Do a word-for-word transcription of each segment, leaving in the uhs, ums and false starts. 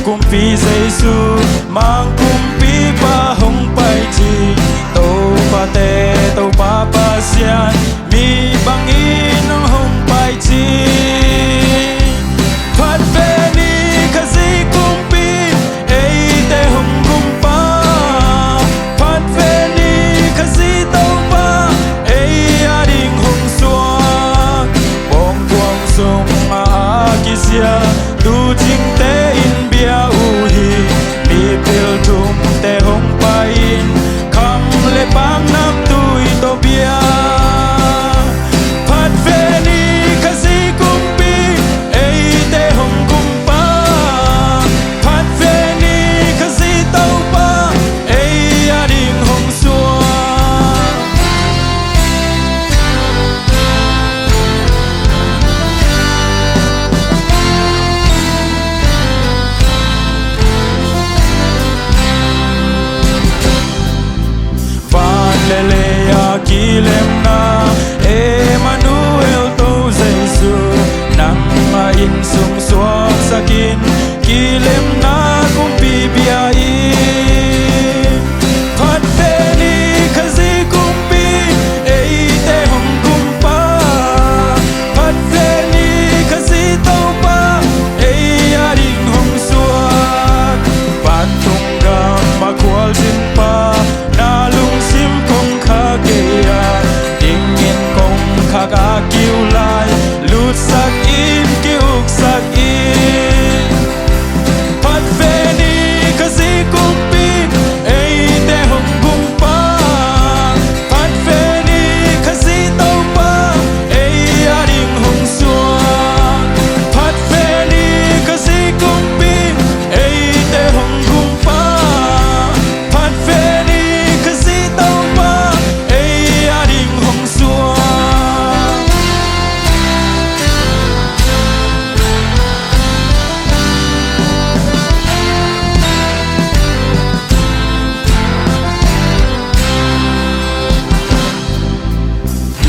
Kumpi Jesu, Mangkumpipa hong pai cih, Topate Topa Pasian, mi bangin nong hong pai cih. Phat ve ni Khazih Kumpi, eite hong kumpa. Phat ve ni Khazih Topa, ei ading hong suak. Bawngkuang sungah a kisia, tuucingte in bia uh hi. Mipil thumte hong pai in, kham le paak namtui tawh bia. Phat ve ni Khazih Kumpi, eite hong kumpa. Phat ve ni Khazih Topa, ei ading hong suak. Van le lei a kilemna, Emmanuel To Jesu, nangmah in sung suaksak in, kilemna kumpi bia in. Phat ve ni Khazih Kumpi, eite hong kumpa. Phat ve ni Khazih Topa, ei ading hong suak. Vantung gam a khualzinpa, na lungsim kongkhak ei a, dingin kongkhak a kiu lai, lutsak in, ki-uksak in. Phat ve ni Khazih Kumpi, eite hong kumpa. Phat ve ni Khazih Topa, ei ading hong suak. Phat ve ni Khazih Kumpi, eite hong kumpa. Phat ve ni Khazih Topa, ei ading hong suak.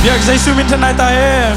Biak Jesu min thanai ta hen.